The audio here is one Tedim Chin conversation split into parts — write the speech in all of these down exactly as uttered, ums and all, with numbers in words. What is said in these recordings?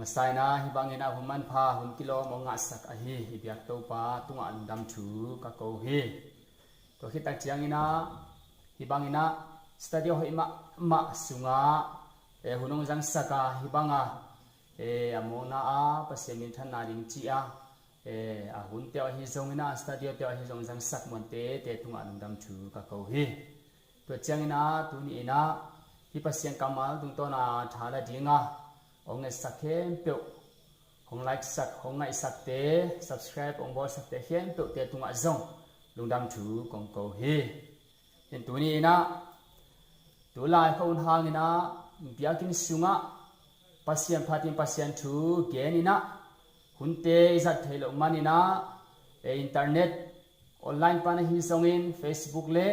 Masa in ah hih bangin ah hun manpha, hun kilawm hong ngahsak ahi i biak Topa tungah lungdam thu ka ko hi. Tua khit tak ciangin ah hih bangin ah studio hoih mahmah sungah, eh, hun hong zangsak a, hih bang a, eh, a mawkna ah Pasian minthanna ding ci a, eh, a hunte uh ahi zongin ah, studio te uh ahi zong zangsak muante te tungah lungdam thu ka ko hi. Tua ciangin ah tuni in ah hih Pasian kammal tungtawn a tha la ding a, hong etsak khempeuh, hong like sak, hong ngaihsakte, subscribe hong bawlsakte khempeuhte tungah zong lungdam thu kong ko hi. Hin tuni in ah tulai kha hun hangin ah biakinn sungah Pasian phatin Pasian thu gen in ah, hunte i zat thei loh manin ah, eh, internet online pan ahi zongin, Facebook le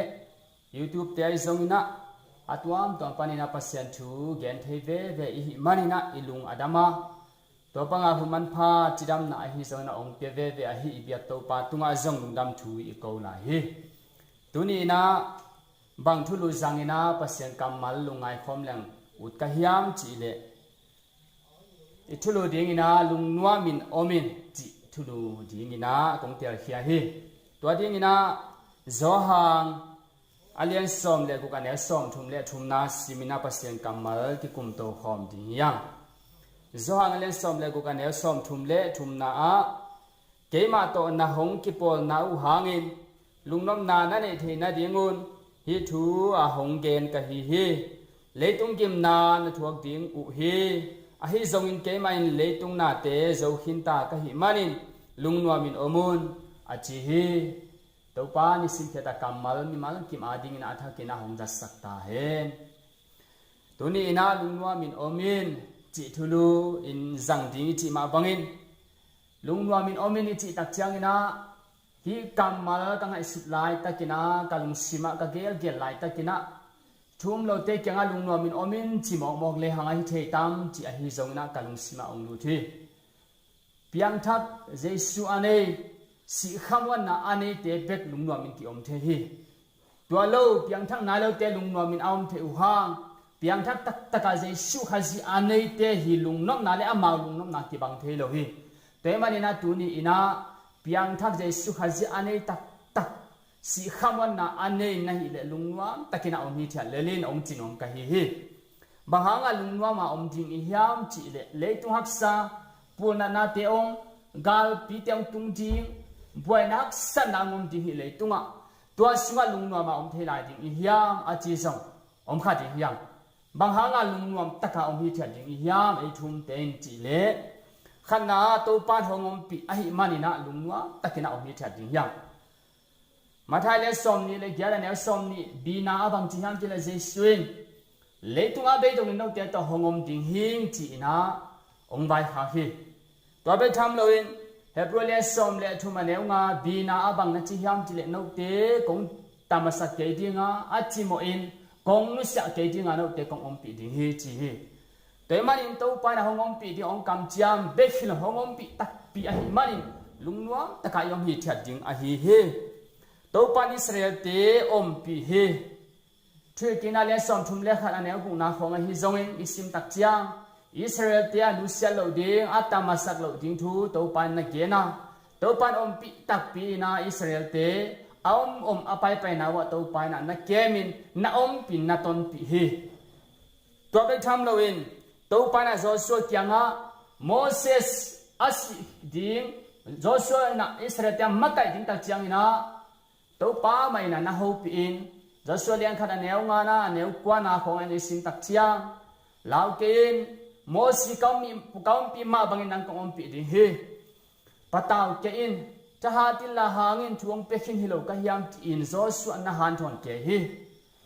YouTube te ahi zongin ah, a tuamtuam panin ah Pasian thu gen thei veve i hih manin ah i lung a dam a, tua banga hun manpha cidamna ahi zongin ah hong pia veve ahi i biak Topa tungah zong lungdam thu i ko lai hi. Tuni in ah bang thulu zangin ah Pasian kammal lungngai khawm leng ut ka hiam cih leh, i thulu dingin ah lungnuamin omin cih thulu dingin ah kong telkhia hi. Tua dingin ah Johan a lian sawm le guk, a neu sawm thum le thumna simin ah Pasian kammal kikum to khawm ding hi hang. Johan a lian sawm le guk, a neu sawm thum le thumna ah, keimah tawh na hong kipawlna uh hangin lungnopna na neih theih nadingun hih thu a hong gen ka hi hi. Leitung gimna na thuak ding uh hi. Ahi zongin keimah in leitung nate zo khinta ka hih manin lungnuamin om un, a ci hi. Topa nisim khiat a kammal mimal kim adingin a thakin a hong zatsak ta hen. Tuni in ah lungnuamin omin cih thulu in zang ding i cih mah bangin, lungnuamin omin i cih tak ciangin ah, hih kammal ka ngaihsut laitakin ah, ka lungsim ah ka gelgel laitakin ah, thu um lote kiangah lungnuamin omin ci mawkmawk lehang ahi thei tam cih ahi zongin ah ka lungsim ah hong lut hi. Piangthak Jesu a nei, sihkhamuanna a neite bek lungnuamin ki-om thei hi. Tua lo, piangthak nai lote lungnuamin a om thei uh hang, piangthak taktakah Jesu Khazih a neite hi lungnopna le amau lungnopna kibang thei lo hi. Tua ahih manin ah tuni in ah piangthak Jesu Khazih a nei taktak, sihkhamuanna a nei na hih leh lungnuam takin a om hithiat lel in hong ci nuam ka hi hi. Bang hangah lungnuam a om ding i hiam cih leh, leitung haksa, pulnatnate hong, galpite hong tung ding, buaina haksatna hong om ding hi leitungah, tua sungah lungnuam a om thei lai ding i hiam a ci zong om kha ding hi hang. Bang hangah lungnuam taka om hithiat ding i hiam ei thu umte in cih leh, khatna ah Topa in hong ompih ahih manin ah lungnuam takin a om hithiat ding hi hang. Matthai lian sawmnih le giat, a neu sawmnih, B na a bang ci hiam cih leh Jesu in, leitung a beidongin note tawh hong om ding hing ci-in ah hong vaikhak hi. Tua bek tham loin Hebrew lian sawm le thum, a neu nga, B na a bang na ci hiam cih leh, note kong tamasak kei ding a, a cimawhin kong nusiah kei ding a, note kong ompih ding hi ci hi. Tua ahih manin Topa in a hong ompih ding hong kamciam bek hi lo, hong ompih takpi ahih manin lungnuam takah i om hithiat ding ahi hi. Topa in Israelte ompih hi. Thuhilhkikna lian sawmthum le khat, a neu gukna khawng ahi zongin i sim tak ciang, Israelte a nusiat loh ding, a tamasak loh ding thu Topa in na gen a, Topa in ompih takpi in ah Israelte a om om a paipaina uh ah Topa in ah na kemin, na ompih, na tonpih hi. Tua bek tham loin Topa in ah Joshua kiangah Moses a sih ding, Joshua in ah Israelte a makaih ding tak ciangin ah Topa mah in ah na hopih in, Joshua lian khat, a neu ngana, a neu kuana khawng in i sim tak ciang, lau kei in, Mosi ka ompih, ka ompih mah bangin nang kong ompih ding hi. Patau kei in, thahat inla hangin thu hong pia khin hi lo ka hiam, ci-in Joshua na hanthawn kei hi.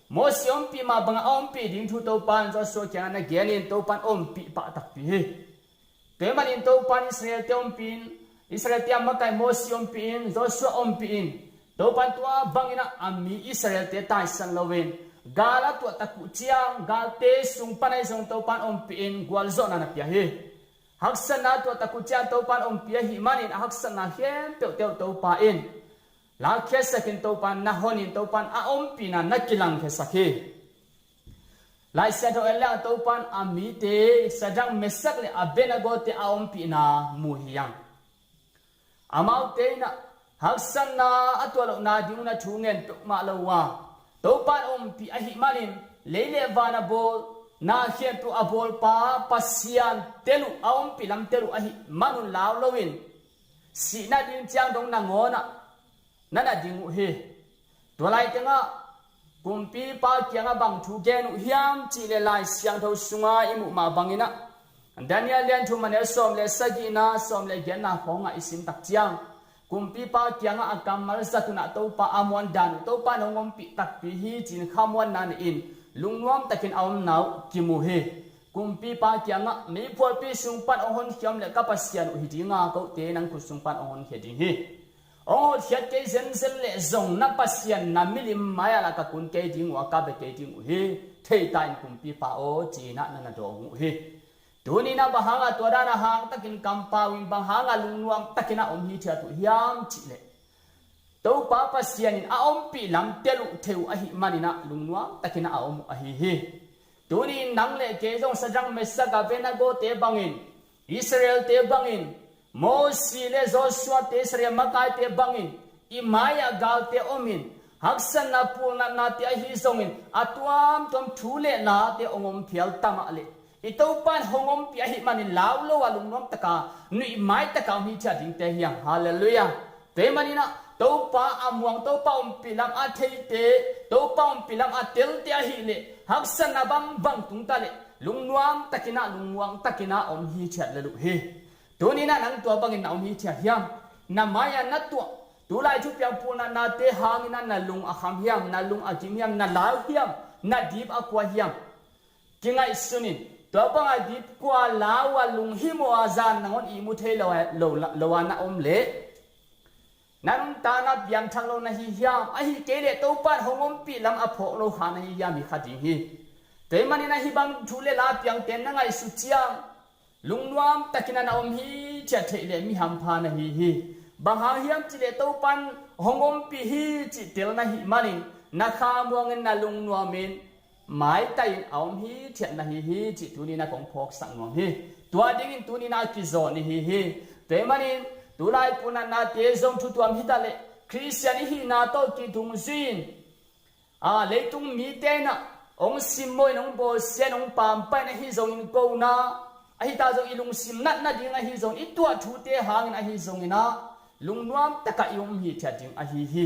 Mosi ompih mah bangah a ompih ding thu Topa in Joshua kiangah na gen in, Topa in ompih pah takpi hi. Tua ahih manin Topa in Israelte ompih in, Israelte a makaih Mosi ompih in, Joshua ompih in, Topa in tua bangin ah a mi Israelte taisan loin, gal a tuahtak uh ciang, galte sung pan ahi zong Topa in ompih in gualzawhna na pia hi. Haksatna a tuahtak uh ciang Topa in ompih ahih manin a haksatna khempeuhte uh Topa in lakkhiatsakin, Topa in na honin, Topa in a ompihna na kilangkhiasak hi. Lai Siangtho en leng Topa in a mite Sadrak, Mesak le Abednego te a ompihna mu hi hang. Amaute in ah haksatna a tuah lohna ding un a thu ngen peuhmah lo uh a, Topa in a ompih ahih manin lei le van a bawl, na khempeuh a bawlpa Pasian tel uh, a ompih lam tel uh ahih manun lau loin sihna ding ciang dong nangawn ah na na ding uh hi. Tua lai tengah kumpipa kiangah bang thu gen uh hiam cih leh Lai Siangtho sungah i muh mah bangin ah Daniel lian thum a neu sawm le sagihna, sawm le giatna khawngah i sim tak ciang kumpipa kiangah a kammal zat un ah Topa a muan dan uh, Topa in hong ompih takpi hi ci-in khamuanna nei-in lungnuam takin a omna uh kimu hi. Kumpipa kiangah meiphualpi sung pan hong honkhia om leh ka Pasian uh hi dinga, kote nang khut sung pan hong honkhia ding hi. Hong hotkhiat kei zenzen leh zong na Pasian na milim mai-ah lah ka kun kei ding uh a, ka bia kei ding uh hi. Thei ta in kumpipa aw, ci-in ah na na dawng uh hi. Tuni in ah bang hangah tua dan a hang takin kampau in, bang hangah lungnuam takin a om hithiat uh hiam cih leh Topa Pasian in a ompih lam tel uh thei uh ahih manin ah lungnuam takin a om uh ahi hi. Tuni in nang le kei zong Sadrak, Mesak, Abednego te bangin, Israel te bangin, Mosi le Joshua te, Israel makaite bangin i mai-ah galte omin, haksatna, pulnatnate ahi zongin a tuamtuam thu le late hong om phial ta mah leh i Topa in hong ompih ahih manin lau lo a lungnuam taka nuih mai taka om hithiat dingte hi hang. Halleluiah. Tua ahih manin ah Topa a muang, Topa ompih lam a theite, Topa ompih lam a telte ahih leh haksatna bangbang tung ta leh lungnuam takin ah, lungnuam takin ah om hithiat lel uh hi. Tuni in ah nang tua bangin na om hithiat hiam? Na mai-ah na tuah tulai thupiang pulnatnate hangin ah na lung a kham hiam, na lung a gim hiam, na lau hiam, na dip a kua hiam? Kingaihsun in, tua banga dip kua lau a lunghimawh a zan nangawn ihmu thei lo a, lo, lo a na om leh na nuntakna piangthak lo na hi hiam? Ahih kei leh Topa in hong ompih lam a phawk lo kha na hi hiam? Hi kha ding hi. Tua ahih manin ah hih bang thu le la piangte na ngaihsut ciang lungnuam takin ah na om hithiat theih leh mi hampha na hi hi. Bang hang hiam cih leh Topa in hong ompih hi cih tel na hih manin na khamuangin, na lungnuamin maitai in a om hithiat na hi hi cih tuni in ah kong phawksak nuam hi. Tua dingin tuni in ah a kizawn i hi hi. Tua ahih manin tulai pulnatnate zong thu tuam hi ta leh Khristian i hihna tawh kidungzui in, a, leitung mite in ah hong simmawh in, hong bawlsia in, hong pampaih in ahi zongin, kona ahi ta zong i lungsim natna ding ahi zongin, i tuah thute hangin ahi zongin ah lungnuam takah i om hithiat ding ahi hi.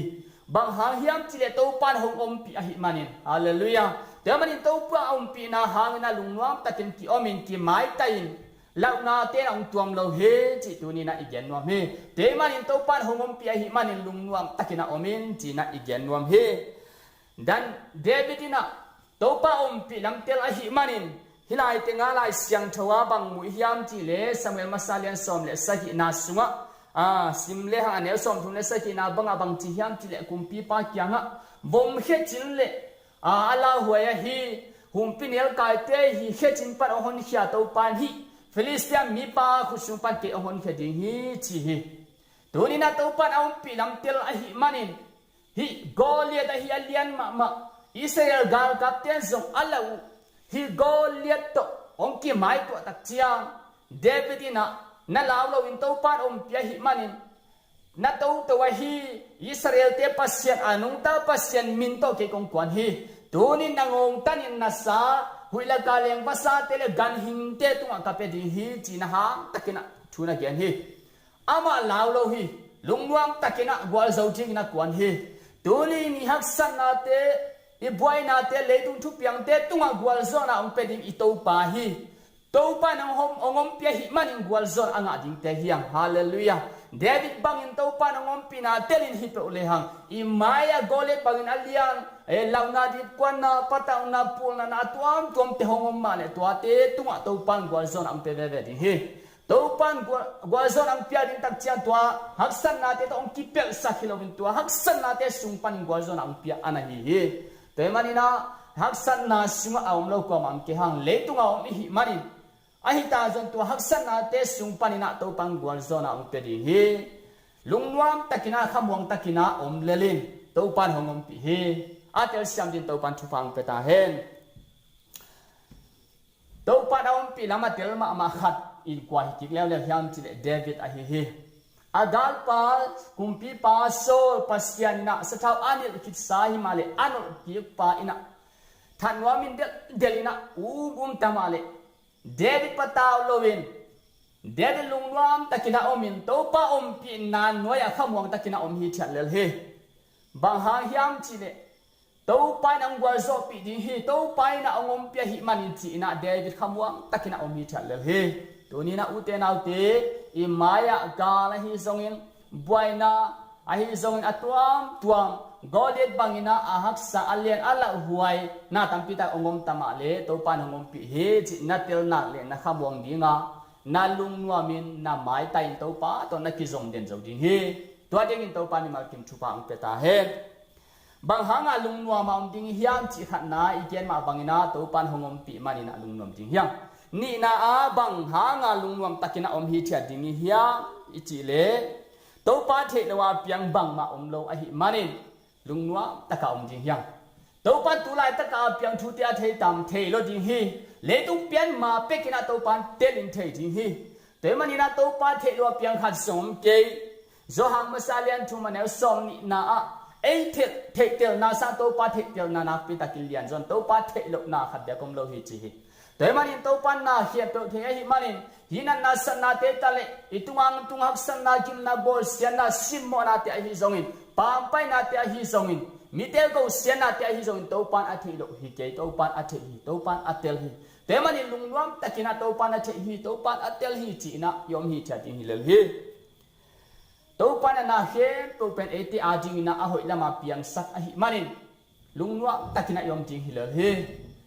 Bang hang hiam cih leh Topa in hong ompih ahih manin. Halleluiah. Tua ahih manin Topa a ompihna hangin ah lungnuam takin kiomin, kimaitai in, launate in ah hong tuam lo hi cih tuni in ah i gen nuam hi. Tua ahih manin Topa in hong ompih ahih manin lungnuam takin ah om in ci-in ah i gen nuam hi. Dan David in ah Topa ompih lam tel ahih manin, hih lai tengah Lai Siangtho ah bang mu hiam cih leh Samuel masa lian sawm le sagihna sungah, a, sim lehang a neu sawmthum le sagihna bangah bang ci hiam cih leh kumpipa kiangah vom khecin le, a, a lauhuai ahi humpinelkaite hi khecin pan hong honkhia Topa in hih Filistia mipa khut sung pan kei hong honkhia ding hi ci hi. Tuni in ah Topa in a ompih lam tel ahih manin hih Goliath ahi a lian mahmah Israel galkapte in zong a lauh uh hih Goliath tawh hong kimaituah tak ciang David in ah na lau loin Topa in ompih ahih manin na toto ahi Israelte Pasian, a nungta Pasian min tawh kei kong kuan hi. Tuni in na ngongtanin na sa, huih le ka leng vasate le ganhingte tungah ka pia ding hi ci-in a hang takin ah thu na gen hi. Amah lau lo hi. Lungnuam takin ah gualzo dingin a kuan hi. Tuni in i haksatnate, i buainate, leitung thupiangte tungah gualzawhna hong pia ding i Topa hi. Topa in hong om, hong ompih ahih manin gualzawhna a ngah dingte hi hang. Halleluiah. David bangin Topa in hong ompihna telin hi peuh lehang, i mai-ah Goliath bangin a lian, e, launa, dipkuanna, patauhna, pulnatna a tuamtuamte hong om mah leh tuate tungah Topa in gualzawhna hong pia veve ding hi. Topa in gual, gualzawhna hong pia ding tak ciang tua haksatnate tawh hong kipelhsak hi loin tua haksatnate sung panin gualzawhna hong pia a na hi hi. Tua ahih manin ah haksatna sungah a om lo kuamah om kei hang, leitungah om i hih manin, ahi ta zong tua haksatnate sung panin ah Topa in gualzawhna hong pia ding hi. Lungnuam takin ah, khamuang takin ah om lel in, Topa in hong ompih hi. A telsiam dingin Topa in thupha hong pia ta hen. Topa in a ompih lam a tel mahmah khat in kua hi kik leuleu hiam cih leh David ahi hi. A galpa, kumpipa Saul, Pasian in a sathau a nilh khitsa hi mah leh a nolh kikpa in a that nuamin delhdelh in a um um ta mah leh David patau loin David lungnuam takin a omin Topa ompihna nuai-ah khamuang takin a om hithiat lel hi. Bang hang hiam cih leh Topa in a hong gualzawhpih ding hi, Topa in a hong ompih ahih manin ci-in a David khamuang takin a om hithiat lel hi. Tuni-in a ute naute, i mai-ah gal ahi zongin, buaina ahi zongin, a tuamtuam Goliath bangin a haksa, a lian a lauhuai na tampi tak hong om ta mah leh Topa in hong ompih hi cih na tel nak leh na khamuang ding a, na lungnuamin na maitai in Topa tawh na kizom den zo ding hi. Tua dingin Topa in mimal kim thupha hong pia ta hen. Bang hanga lungnuam a om ding hiam cih khatna i gen mah bangin a Topa in hong ompih manin a lungnuam ding hiam? Nihna ah bang hanga lungnuam takin a om hithiat ding i hiam i cih leh Topa theih lo a piang bangmah om lo ahih manin lungnuam taka om ding hiam? Topa in tu laitaka a piang thute a thei tam? Thei lo ding hi. Leitung pian ma pekin a Topa in telin thei ding hi. Tua ahih manin a Topa theih lo a piang khat zong om kei. Johan masa lian thum a neu sawm nihna ah ei theih, theihtelna sang Topa theihtelna nakpi takin lian zong, Topa theih lohna khat bek om lo hi ci hi. Tua ahih manin Topa in na khempeuh thei ahih manin hih natna satnate ta leh i tunga tung haksatna, gimna, bawlsiatna, simmawhnate ahi zongin, pampainate ahi zongin, mite gosiatnate ahi zongin Topa in a theih loh hi kei, Topa in a theih hi, Topa in a tel hi. Tua ahih manin lungnuam takin a Topa in a theih hi, Topa in a tel hi ci-in a i om hithiat ding hi lel hi. Topa in a na khempeuh pen eite adingin a hoih lama piangsak ahih manin lungnuam takin a i om ding hi lel hi.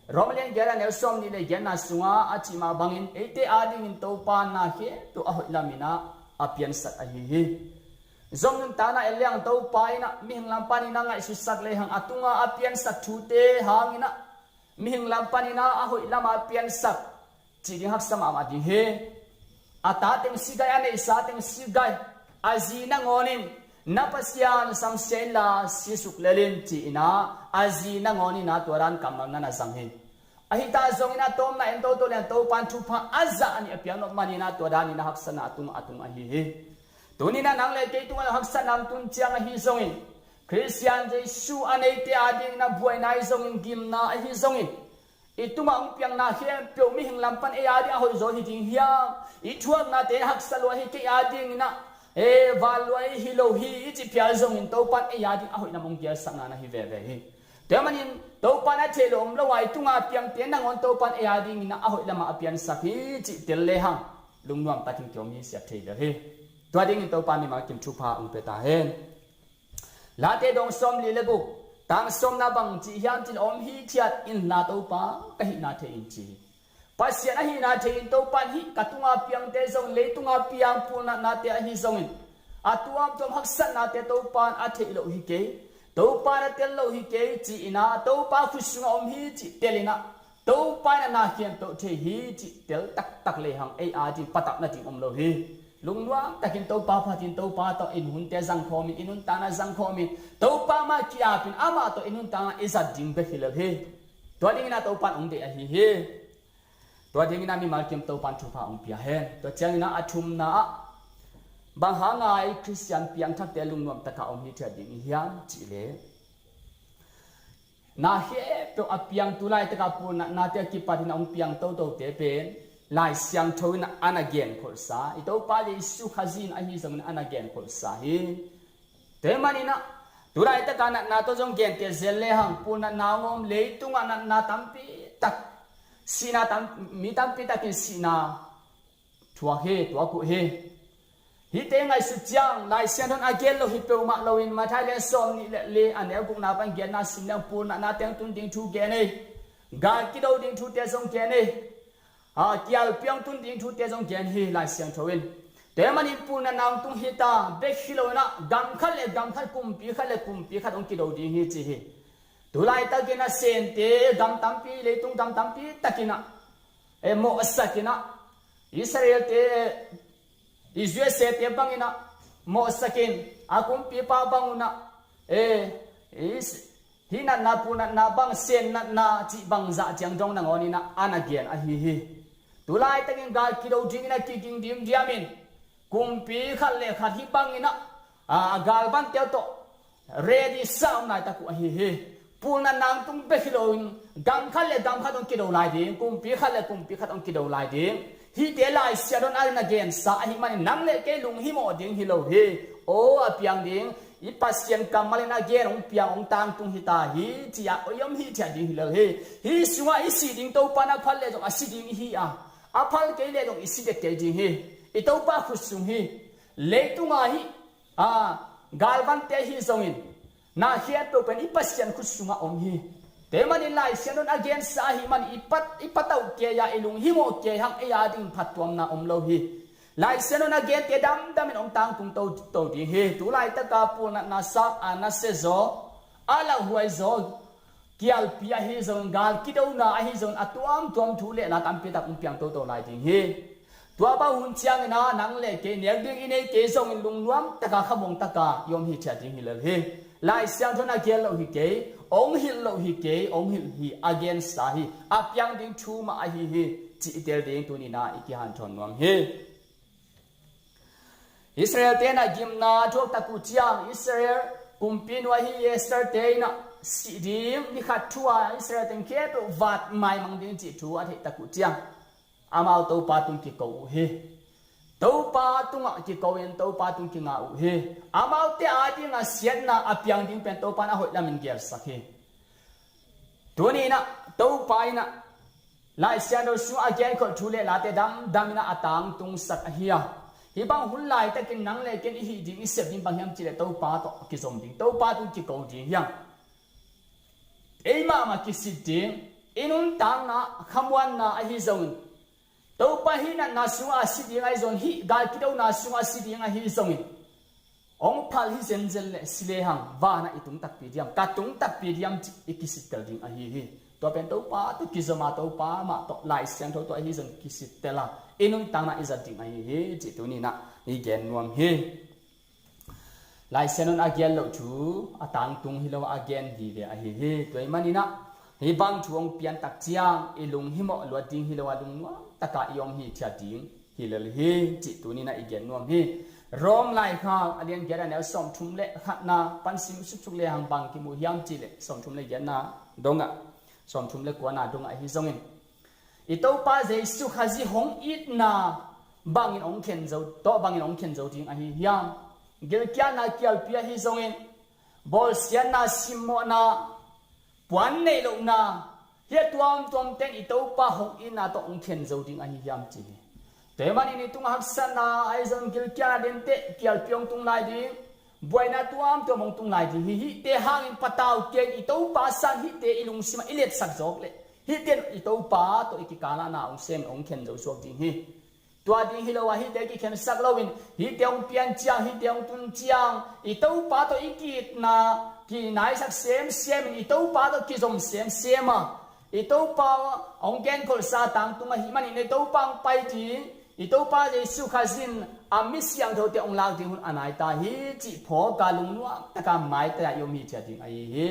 Rom lian giat a neu sawm nih le giatna sungah a cih mah bangin eite adingin Topa in na khempeuh a hoih lamin a piansak ahi hi. Zom nuntakna en lehang Topa in a mihing lam panin a ngaihsutsak lehang a tunga a piansak thute hangin a mihing lam panin a hoih lama piansak cih ding haksa mahmah ding hi. A ta teng si gai, a neihsa teng si gai, a zi nangawnin na Pasian samsia inla si suk lel in ci-in a, a zi nangawnin a tua dan kammal na na zang hi. Ahi ta zongin a tawmna en toto leng Topa in thupha a zah nih a piak nop manin a tua danin a haksatna a tung a tung ahi hi. Tuni-in a nang le kei tungah haksatna hong tun ciang ahi zongin Khristian Jesu a neite adingin a buaina ahi zongin, gimna ahi zongin, i tungah hong piangna khempeuh mihing lam pan ei ading a hoihzaw hi ding hiam? I thuaknate haksa lua hi kei adingin a, e, van lua hi lo hi i cih phial zongin Topa in ei ading a hoih lam hong pialsakna na hi veve hi. Tua ahih manin Topa in a theih loh om lo a i tunga piangte nangawn Topa in ei adingin a hoih lamah a piansak hi cih tel lehang lungnuam takin kiom hi siat thei lel hi. Tua dingin Topa in mimal kim thupha hong pia ta hen. Late dawng sawmli le guk, tang sawmna bang ci hiam cih leh om hithiat inla Topa ka hihna thei in ci hi. Pasian ahihna thei in Topa in hih ka tunga piangte zong, leitunga piang pulnatnate ahi zongin, a tuamtuam haksatnate Topa in a theih loh hi kei, Topa in a tel loh hi kei ci-in a, Topa khut sungah om hi cih tel in a, Topa in a na khempeuh thei hi cih tel taktak lehang ei ading patauhna ding om lo hi. Lungnuam takin Topa phatin, Topa tawh i nunte zangkhawmin, i nuntakna zangkhawmin, Topa mah ki-apin, amah tawh i nuntakna i zat ding bek hi lel hi. Tua dingin a Topa in hong deih ahi hi. Tua dingin a mimal kim Topa in thupha hong pia hen. Tua ciangin a a thumna ah bang hanga i Khristian piangthakte lungnuam taka om hithiat ding i hiam cih leh, na khempeuh a piang, tu laitaka pulnatnate a kipatin a hong piang totote pen Lai Siangtho in a na genkholhsa, i Topa Jesu Khazih in ahi zongin a na genkholhsa hi. Tua ahih manin a, tu laitaka natna tawh zong genteh zel lehang, pulnatna hong om, leitungah natna tampi tak, sihna tam, mi tampi takin sihna thuak hi, tuak uh hi. Hihte ngaihsut ciang Lai Siangtho in a gen lo hi peuhmah loin Matthai lian sawmnih le li a neu gukna pan giatna sim leng pulnatna teng tun ding thu gen hi. Gal kido ding thute zong gen hi. A, kial piang tun ding thute zong gen hi Lai Siangtho in. Tua ahih manin pulnatna hong tung hi ta, bek hi lo in a, gam khat le gam khat, kumpi khat le kumpi khat hong kido ding hi ci hi. Tu laitakin a Sente gam tampi, leitung gam tampi takin a, e, mawhsakin a, Israelte, e, U S A te bangin a mawhsakin, a kumpipa bang un a, e, Is-, Hih natna, pul natna bang, sen natna cih bangzah ciang dong nangawn in ah a na gen ahi hi. Tulaitakin gal kido dingin a kiging dimdiam in, kumpi khat le khat hih bangin ah, a, a galvante uh tawh ready sa om laitak uh ahi hi. Pul natna hong tung bek hi loin, gam khat le gam khat hong kido lai ding, kumpi khat le kumpi khat hong kido lai ding. Hihte Lai Siangtho in a na gensa ahih manin nang le kei lunghimawh ding hi lo hi. Aw, a piang ding, i Pasian kammal in a gen hong piang, hong tangtung hi ta hi, ci-a i om hithiat ding hi lel hi. Hih sungah i sih ding Topa in a phal leh zong a si ding i hi a, a phal kei leh zong i si dek kei ding hi. I Topa khut sung hi. Leitungah hih, a, galvante hi zongin, na khempeuh pen i Pasian khut sungah om hi. Tua ahih manin Lai Siangtho in a gensa ahih manin i pat, i patauh kei a, i lunghimawh kei hang ei a ding phattuamna om lo hi. Lai Siangtho in a gente damdamin hong tangtung toto ding hi. Tulaitaka pul natna sa a nasia zaw, a lauhuai zaw, kialpi ahi zongin, gal kidona ahi zongin, a tuamtuam thu le la tampi tak hong piang toto lai ding hi. Tua bang hun ciangin ah nang le kei nek ding i nei kei zongin, lungnuam taka, khamuang taka i om hithiat ding hi lel hi. Lai Siangtho in a gen loh hi kei, hong hilh loh hi kei, hong hilh hi, a gensa hi, a piang ding thu mah ahi hi, cih i tel ding tuni-in ah i kihanthawn nuam hi. Israel-te in ah gimna thuak tak uh ciang, Israel kumpinu ahi Esther-te in ah sih ding, ni khat thu-a Israel teng khempeuh vat maimang ding cih thu a theih tak uh ciang, amau Topa tung kiko uh hi. Topa tungah kiko in Topa tung kinga uh hi. Amaute a dingah siatna a piang ding pen Topa in a hoih lamin gelsak hi. Tuni-in ah Topa in ah Lai Siangtho sung a genkholh thu le late damdamin ah a tangtungsak ahi a, hih bang hun laitakin nang le ken i hih ding, i sep ding bang hiam cih leh Topa tawh kizom ding, Topa tung kiko ding hi hang. Ei mahmah kisit ding, i nuntakna, khamuanna ahi zongin, Topa hih natna sungah a si ding ahi zongin, hih gal kidona sungah a si ding ahi zongin, hong phal hi zenzen leh si lehang vanah i tung takpi diam, ka tung takpi diam cih i kisittel ding ahi hi. Tua pen Topa tawh kizom a, Topa mah tawh, Lai Siangtho tawh ahi zongin kisittel a, i nuntakna i zat ding ahi hi cih tuni-in ah i gen nuam hi. Lai Siangtho in a gen loh thu a tangtung hi lo a, a gen vive ahi hi. Tua ahih manin ah hih bang thu hong pian tak ciang i lunghimawh luat ding hi lo a, lungnuam taka i om hithiat ding hi lel hi cih tuni-in ah i gen nuam hi. Rom laikhak a lian giat a neu sawmthum le khatna pan sim suksuk lehang bang kimu hiam cih leh, sawmthum le giatna dongah, sawmthum le kuana dongah ahi zongin, i Topa Jesu Khazih hong itna bangin hong khen zo, tawh bangin hong khen zo ding ahi hiam? Gilkialna kialpi ahi zongin, bawlsiatna, simmawhna, puan neih lohna, hih a tuamtuamte in i Topa hong itna tawh hong khen zo ding ahi hiam ci hi. Tua ahih manin i tungah haksatna ahi zongin, gilkialna dinteh kialpi hong tung lai ding, buaina tuamtuam hong tung lai ding hi. Hihte hangin patau kei in, i Topa sang hihte i lungsimah i liatsak zawk leh, hihte in i Topa tawh i kikalahna hong sem, hong khen zo suak ding hi. Tua ding hi lo a, hihte kikhensak loin, hihte hong pian ciang, hihte hong tun ciang, i Topa tawh i ki-itna kinaisak semsem in, i Topa tawh kizom semsem a, i Topa hong genkholhsa tangtung ahih manin i Topa hong pai ding, i Topa Jesu Khazih in a mi siangthote hong lak ding hun a nai ta hi cih phawk a, lungnuam taka maitai-a i om hithiat ding ahi hi.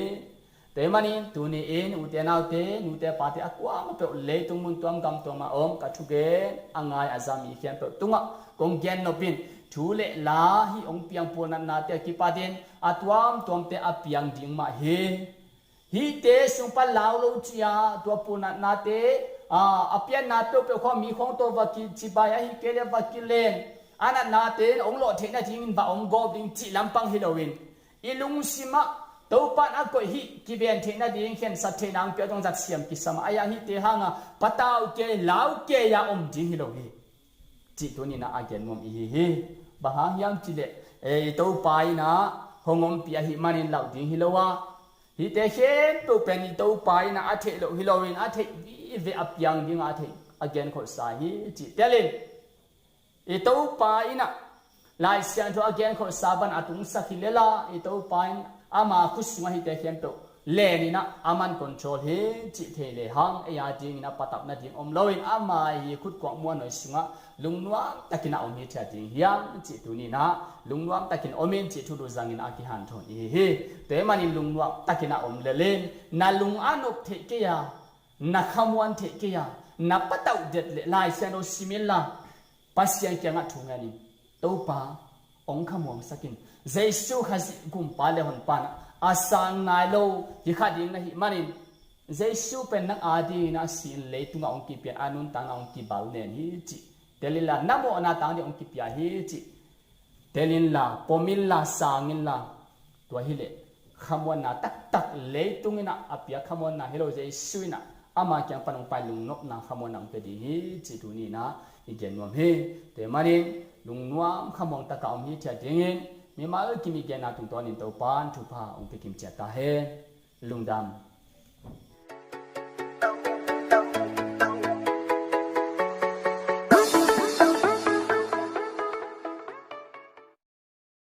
Tua ahih manin tuni-in ute naute, nute pate, a kuamah peuh, leitung mun tuam gam tuamah a om ka thugen a ngai a za mi khempeuh tungah kong gennop in, thu le la, hih hong piang pulnatnate a kipatin a tuamtuamte a piang ding mah hi. Hihte sung pan lau lo ci-a, tua pulnatnate, a, a pianna peuhpeuh khawng mi khawng tawh va kicibai, ahih kei leh va kilen, a natnate in hong lawh theih nadingin va hong gawp ding cih lampang hi loin, i lungsimah Topa in a koih hih kiven theih nading khensat theihna hong piak dong zat siam kisam a, ahi hang hihte hanga patau kei, lau kei-a om ding hi lo hi cih tuni-in ah a gen nuam i hi hi. Bang hang hiam cih leh, e, i Topa in ah hong ompih ahih manin lauh ding hi lo a, hihte khempeuh pen i Topa in ah a theih loh hi loin, a theih vive, a piang ding a, a theih, a genkholhsa hi cih telin, i Topa in ah Lai Siangtho a genkholhsa bang a tungsak hi lel a, i Topa in ama khut sungah hihte khempeuh len in ah aman control hi cih thei le hang, ei a dingin a patap nading om loin ama hi khutkuang muanhuai sungah lungnuam takin a om hi thei ding hiam cih tuni in ah lungnuam takin om in cih thulu zangin a kihanthawn i hi hi. Tua ahih manin lungnuam takin a om lel in, na lung a nop theih kei a, na khamuan theih kei a, na patauh det leh Lai Siangtho sim inla, Pasian kiangah thu ngen in, Topa, hong khamuangsak in. Jesu Khazih Gumpa le Honpa in ah a sang nai lo hi kha ding na hih manin, Jesu pen nang a dingin a si in leitungah hong kipia in, a nuntakna hong kibal nen hi cih tel inla, na mawhna tang ding hong kipia hi cih tel inla, pom inla, sang inla, tua hileh khamuanna taktak, leitung in ah a piak khamuanna hi lo, Jesu in ah ama kiang pan hong pai lungnopna khamuanna hong pia ding hi cih tuni in ah i gen nuam hi. Tua ahih manin lungnuam khamuang takin om hi thei dingin mimal kim i genna tungtawnin Topa'n thupha hong pia kim ciat ta hen. Lungdam.